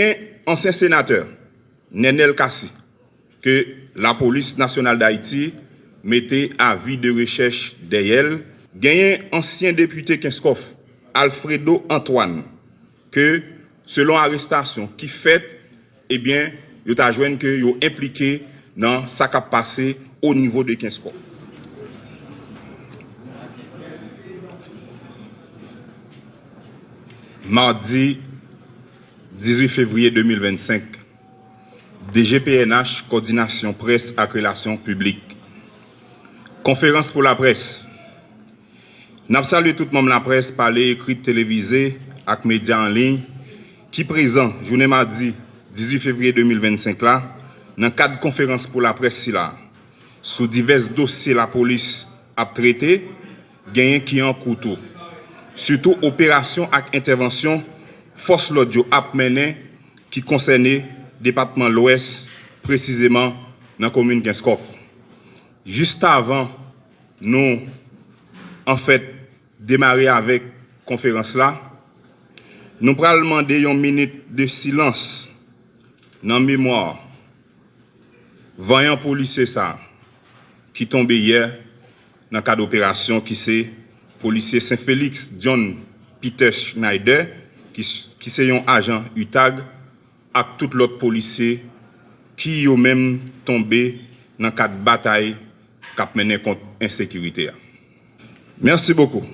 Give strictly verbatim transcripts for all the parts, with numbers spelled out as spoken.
Gen ansyen senatè Nenel Cassy ke Lapolis Nasyonal d Ayiti mete avi de rechèch dèyè l. Genyen ansyen depite Kenskòf Alfredo Antoine ke, selon arestasyon ki fèt, ebyen, yo ta jwenn ke yo enplike nan sa k ap pase o nivo de Kenskòf. Madi dizuit fevriye de mil vennsenk, D G P N H, Kòdinasyon Près ak Relasyon Piblik. Konferans pou laprès. N ap salye tout manm laprès, pale, ekri, televize ak medya an liy ki prezan jounen madi dizuit fevriye de mil vennsenk la nan kad konferans pou laprès sila a. Sou divès dosye lapolis ap trete, genyen ki an kou tou. Sitou operasyon ak entèvansyon fòs lòd yo ap mennen ki konsène depatman Lwès, presizeman nan komin Kenskòf. Jis avan nou, anfèt, demare avèk konferans la, nou pral mande yon minit de silans nan memwa vanyan polisye sa a ki tonbe yè nan kad operasyon, ki se polisye Sen Felix John Peter Schneider, ki, ki se yon ajan UTAG, ak tout lòt polisye ki yo menm tonbe nan kad batay k ap mennen kont ensekirite a. Mèsi bokou.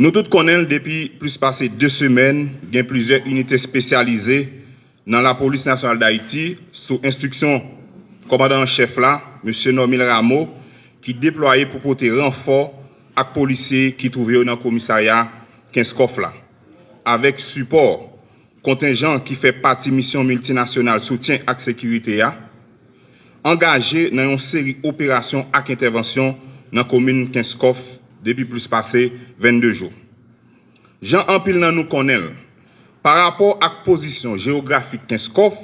Nou tout konnen l, depi plis pase de semèn, gen plizyè inite espesyalize nan Lapolis Nasyonal d Ayiti, sou enstriksyon kòmandan an chèf la, mesye Normil Rameau, ki deplwaye pou pote ranfò ak polisye ki twouve yo nan komisarya Kenskòf la, avèk sipò kontenjan ki fè pati misyon miltinasyonal soutyen ak sekirite a, angaje nan yon seri operasyon ak entèvansyon nan komin Kenskòf depi plis pase vennde jou. Jan anpil nan nou konnen l, parapò ak pozisyon jewografik Kenskòf,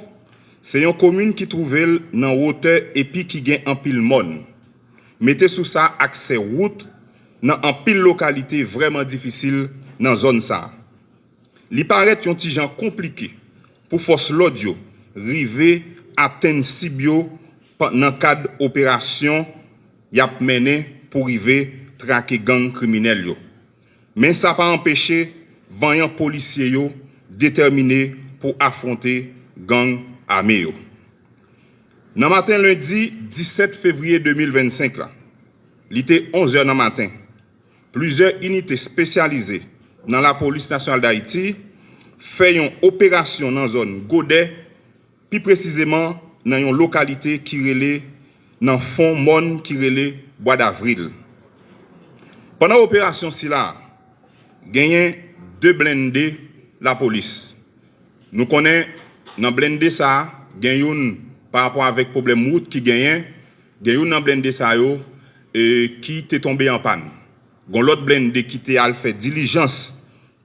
se yon komin ki twouve l nan wotè epi ki gen anpil mòn. Mete sou sa, aksè wout nan anpil lokalite vrèman difisil nan zòn sa a. Li parèt yon ti jan konplike pou fòs lòd yo rive atenn sib yo pa-, nan kad operasyon y ap mennen pou rive trake gang kriminèl yo. Men sa pa anpeche vanyan polisye yo detèmine pou afwonte gang ame yo. Nan maten lendi disèt fevriye de mil vennsenk la, li te onz è nan maten, plizyè inite espesyalize nan Lapolis Nasyonal d Ayiti fè yon operasyon nan zòn Godè, pi presizeman nan yon lokalite ki rele, nan fon mòn ki rele Bwa Davril. Pandan operasyon sila a, genyen de blende lapolis. Nou konnen nan blende sa a, gen youn pa rapò avèk pwoblèm wout ki genyen, gen youn nan blende sa yo, e, ki te tonbe an pàn. Gon lòt blende ki te al fè dilijans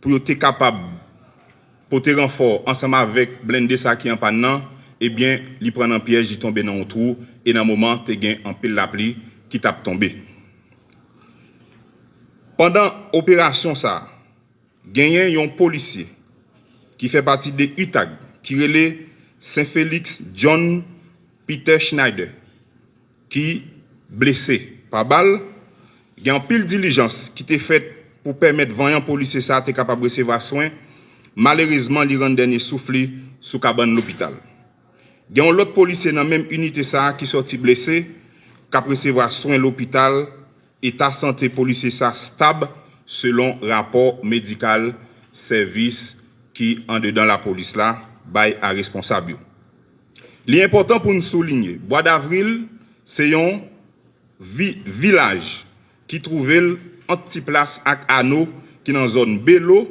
pou yo te kapab pote ranfò ansanm avèk blende sa ki an pàn nan, ebyen, li pran nan pyèj, li tonbe nan yon twou, e nan moman, te gen anpil lapli ki t ap tonbe. Pandan operasyon sa a, genyen yon polisye ki fè pati de UTAG, ki rele Sen Felix John Peter Schneider, ki blese pa bal. Gen anpil dilijans ki te fèt pou pèmèt vanyan polisye sa a te kapab resevwa swen. Malerezman, li rann dènye souf li sou kabann lopital. Gen yon lòt polisye nan menm inite sa a ki sòti blese, k ap resevwa swen lopital. Eta sante polisye sa stab, selon rapò medikal sèvis ki andedan lapolis la bay a responsab yo. Li enpòtan pou n soulinye, Bwa Davril se yon vi-, vilaj ki twouve l ant Ti Plas ak Ano, ki nan zòn Belo,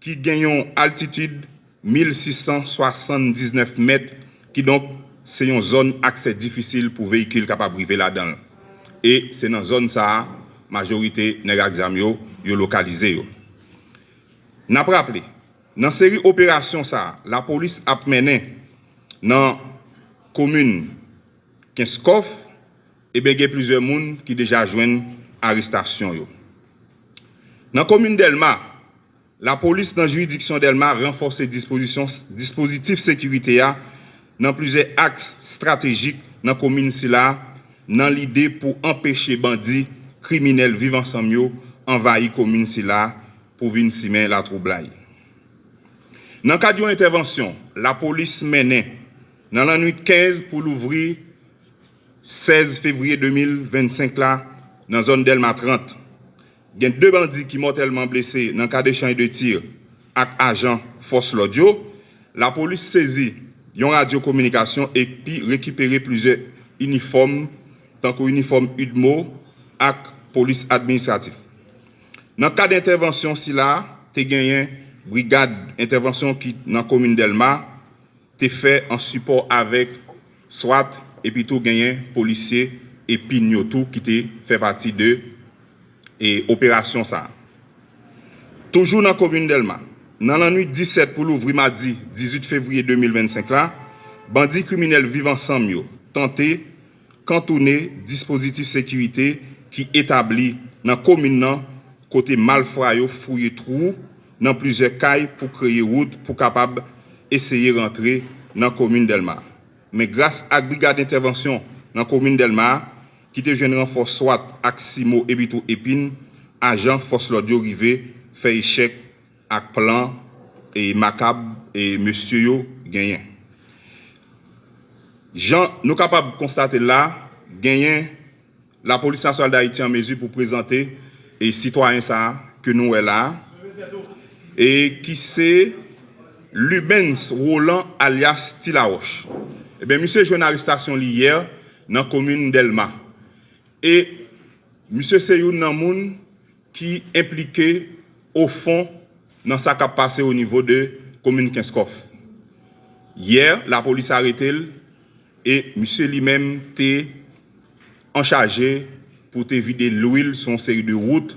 ki gen yon altitid mil sis san swasanndiznèf mèt, kidonk se yon zòn aksè difisil pou veyikil kapab rive ladan l. E se nan zòn sa a majorite nèg ak zam yo, yo lokalize yo. N ap raple, nan seri operasyon sa a lapolis ap mennen nan komin Kenskòf, ebyen, gen plizyè moun ki deja jwenn arestasyon yo. Nan komin Dèlma, Lapolis nan jiridiksyon Dèlma ranfòse dispozisyon, dispozitif sekirite a nan plizyè aks estratejik nan komin sila a, nan lide pou anpeche bandi kriminèl Viv Ansanm yo anvayi komin sila a pou vin simen latwoublay. Nan kad yon entèvansyon lapolis mennen nan lannwit kenz pou louvri sèz fevriye de mil vennsenk la, nan zòn Dèlma trant, gen de bandi ki mòtèlman blese nan kad echanj de tir ak ajan fòs lòd yo. Lapolis sezi yon radyo kominikasyon epi rekipere plizyè inifòm, tankou inifòm UDMO ak polis administratif. Nan kad entèvansyon sila, te genyen brigad entèvansyon ki nan komin Dèlma te fè an sipò avèk swat, epi tou genyen polisye epin yo tou ki te fè pati de e, operasyon sa a. Toujou nan komin Dèlma, nan lannwit disèt pou louvri madi dizuit fevriye de mil vennsenk la, bandi kriminèl Viv Ansanm yo tante kantounen dispozitif sekirite ki etabli nan komin nan, kote malfra yo fouye twou nan plizyè kay pou kreye wout pou kapab eseye rantre nan komin Dèlma. Men gras ak brigad entèvansyon nan komin Dèlma a, ki te jwenn ranfò swat ak simo epi tou epin, ajan fòs lòd yo rive fè echèk ak plan e makab e mesye yo genyen. Jan nou kapab konstate l la, genyen Lapolis Nasyonal d Ayiti an mezi pou prezante e sitwayen sa a ke nou wè la a, e ki se Lubens Roland alyas Ti Lawòch. Ebyen, misye jwenn arestasyon li yè nan komin Dèlma. E misye se youn nan moun ki enplike o fon nan sa k ap pase o nivo de komin Kenskòf. Yè, lapolis arete l e misye li menm te anchaje pou te vide lwil sou yon seri de wout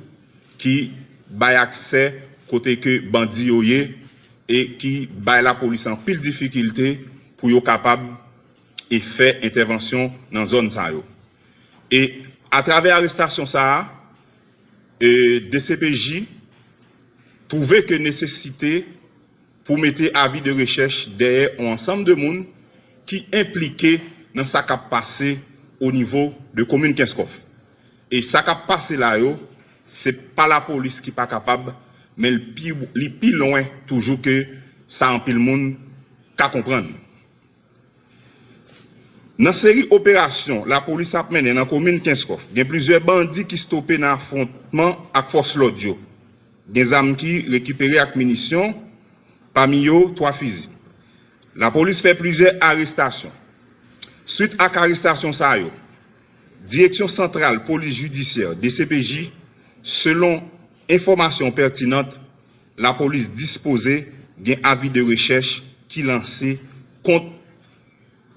ki bay aksè kote ke bandi yo ye e ki bay lapolis anpil difikilte pou yo kapab e fè entèvansyon nan zòn sa yo. E atravè arestasyon sa a, e, D C P J twouve ke nesesite pou mete avi de rechèch dèyè yon ansanm de moun ki enplike nan sa k ap pase o nivo de komin Kenskòf. E sa k ap pase la yo, se pa lapolis ki pa kapab, men li pi, li pi lwen toujou ke sa anpil moun ka konprann. Nan seri operasyon lapolis ap mennen nan komin Kenskòf, gen plizyè bandi ki stope nan afwontman ak fòs lòd yo. Gen zam ki rekipere ak minisyon, pami yo twa fizi. Lapolis fè plizyè arestasyon. Swit ak arestasyon sa yo, Direksyon Santral Polis Jidisyè, D C P J, selon enfòmasyon pètinan, lapolis dispoze gen avi de rechèch ki lanse kont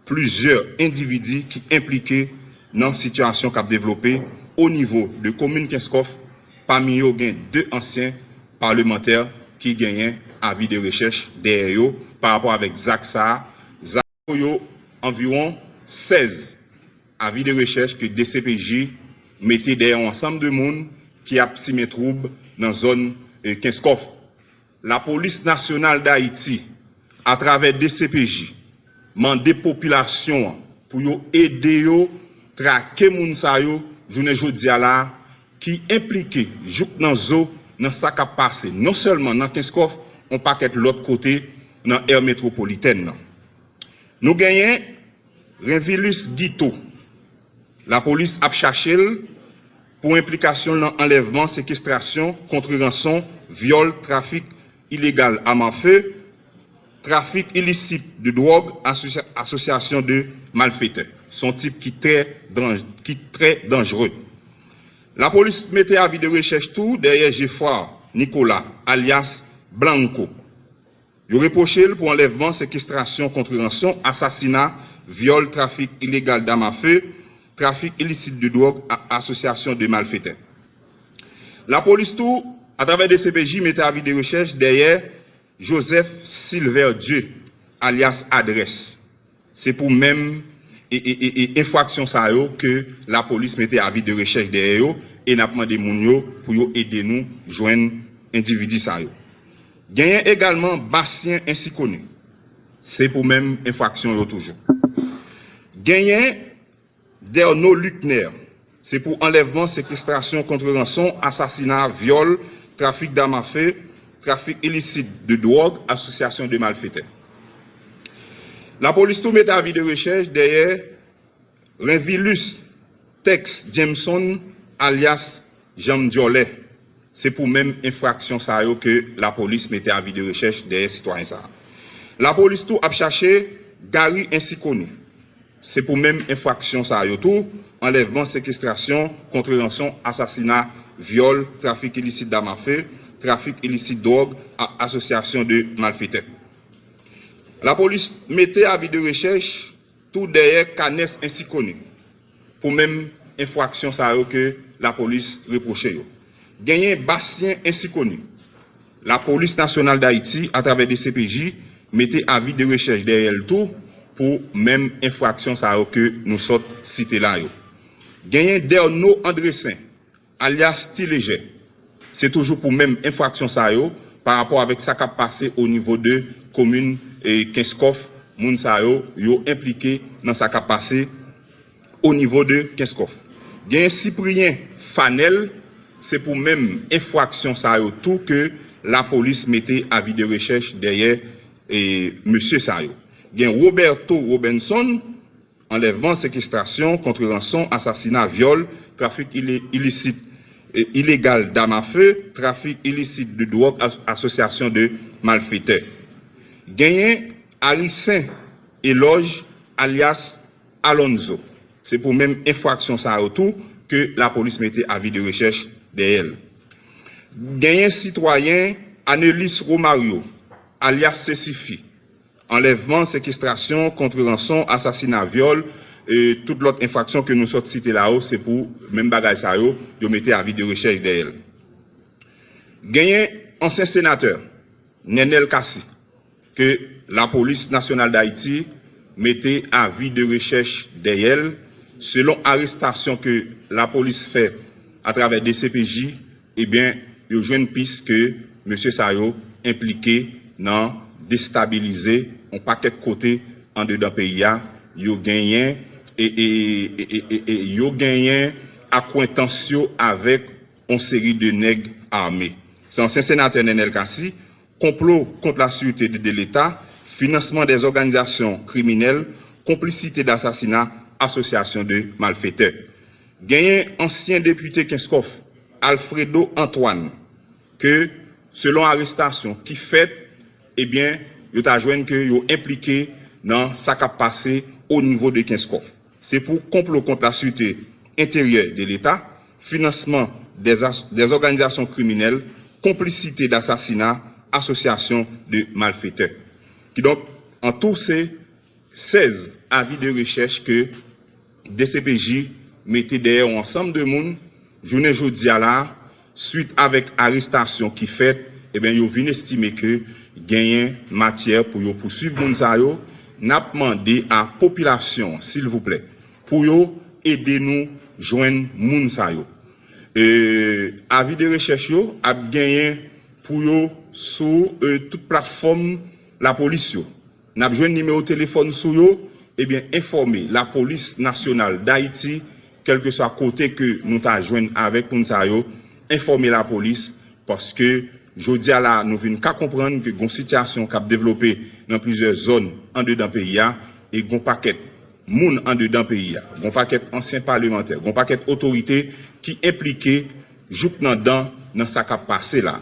plizyè endividi ki enplike nan sitiyasyon k ap devlope o nivo de komin Kenskòf, pami yo gen de ansyen palmantè ki genyen avi de rechèch dèyè yo pa rapò avèk zak sa a. Zak yo anviwon sèz avi de rechèch ke D C P J mete dèyè yon ansanm de moun ki ap simen twoub nan zòn, e, Kenskòf. Lapolis Nasyonal d Ayiti, atravè D C P J, mande popilasyon an pou yo ede yo trake moun sa yo jounen jodi a la a, ki enplike jouk nan zo nan sa k ap pase, non sèlman nan Kenskòf, yon pakèt lòt kote nan è metwopolitèn nan. Nou genyen Renvilus Guito. Lapolis ap chache l pou enplikasyon l nan anlèvman, sekestrasyon, kont ranson, vyòl, trafik ilegal a mafe, trafik ilisit de dwòg, asosya-, asosyasyon de malfetè. Se yon tip ki trè danj-, ki trè danjre. Lapolis mete avi de rechèch tou dèyè Geffrard Nicolas, alyas Blanco. Yo repwoche l pou anlèvman, sekestrasyon, kont ranson, asasina, vyòl, trafik ilegal dam afe, trafik ilisit de dwòg, a-, asosyasyon de malfetè. Lapolis tou, atravè D C P J, mete avi de rechèch dèyè Joseph Silverdieu, alyas Adrès. Se pou menm e, e, e, e enfraksyon sa yo ke lapolis mete avi de rechèch dèyè yo, e n ap mande moun yo pou yo ede nou jwenn endividi sa yo. Genyen egalman Bastien Ensikoni. Se pou menm enfraksyon yo toujou. Genyen Derno Luckner. Se pou anlèvman, sekestrasyon, kont ranson, asasina, vyòl, trafik dam afe, trafik ilisit de dwòg, asosyasyon de malfetè. Lapolis tou mete avi de rechèch dèyè Renvilus Tex Jameson, alyas Janm Dyòlè. Se pou menm enfraksyon sa yo ke lapolis mete avi de rechèch dèyè sitwayen sa a. Lapolis tou ap chache Gary Ensikoni. Se pou menm enfraksyon sa yo tou, anlèvman, sekestrasyon, kont ranson, asasina, vyòl, trafik ilisit dam afe, trafik ilisit dwòg, a- asosyasyon de malfetè. Lapolis mete avi de rechèch tou dèyè Cannes Ensikoni pou menm enfraksyon sa yo ke lapolis repwoche yo. Genyen Bastien Ensikoni. Lapolis Nasyonal Dayiti, atravè D C P J, mete avi de rechèch dèyè l tou pou menm enfraksyon sa yo ke nou sot site la yo. Genyen Derno Andressen, alyas Ti Lejè. Se toujou pou menm enfraksyon sa yo, pa rapò avèk sa k ap pase o nivo de komin e Kenskòf, moun sa yo, yo enplike nan sa k ap pase o nivo de Kenskòf. Genyen Cyprien Fanel, se pou menm enfraksyon sa yo tou ke lapolis mete avi de rechèch dèyè e mesye sa yo. Gen Roberto Robenson, anlèvman, sekestrasyon, kont ranson, asasina, vyòl, trafik ile- ilisit, e, ilegal dam afe, trafik ilisit de dwòg, as- asosyasyon de malfetè. Genyen Arisen Elòj, alyas Alonzo. Se pou menm enfraksyon sa yo tou ke lapolis mete avi de rechèch dèyè l. Genyen sitwayen Anelis Romario, alyas Sesifi. Anlèvman, sekestrasyon, kont ranson, asasina, vyòl, e tout lòt enfraksyon ke nou sot site la yo, se pou menm bagay sa yo, yo mete avi de rechèch dèyè l. Genyen ansyen senatè Nenel Cassy, ke Lapolis Nasyonal Dayiti mete avi de rechèch dèyè l, selon arestasyon ke lapolis fè atravè D C P J, ebyen, yo jwenn pis ke mesye sa yo enplike nan destabilize yon pakèt kote andedan peyi a, yo genyen, e, e, e, e, e, e yo genyen akwentans yo avèk yon seri de nèg ame. Se ansyen senatè Nenel Cassy, konplo kont la sûreté de, de Leta, finansman dè òganizasyon kriminèl, konplisite dasasina, asosyasyon de malfetè. Genyen ansyen depite Kenskòf, Alfredo Antoine, ke, selon arestasyon ki fèt, ebyen, yo ta jwenn ke yo enplike nan sa k ap pase o nivo de Kenskòf. Se pou konplo kont la sûreté intérieure de Leta, finansman dè, dè òganizasyon kriminèl, konplisite dasasina, asosyasyon de malfetè. Kidonk, an tou, se sèz avi de rechèch ke D C P J mete dèyè yon ansanm de moun, jounen jodi a la, swit avèk arestasyon ki fèt, ebyen, yo vin estime ke genyen matyè pou yo pouswiv moun sa yo. N ap mande a popilasyon, silvouplè, pou yo ede nou jwenn moun sa yo. E, avi de rechèch yo ap genyen pou yo sou, e, tout platfòm lapolis yo. N ap jwenn nimewo telefòn sou yo, ebyen, enfòme Lapolis Nasyonal Dayiti, kèlkeswa kote ke nou ta jwenn avèk moun sa yo, enfòme lapolis, paske jodi a la, nou vin ka konprann ke gon sitiyasyon k ap devlope nan plizyè zòn andedan peyi a, e gon pakèt moun andedan peyi a, gon pakèt ansyen palemantè, gon pakèt otorite ki enplike jouk nan dan nan sa k ap pase la.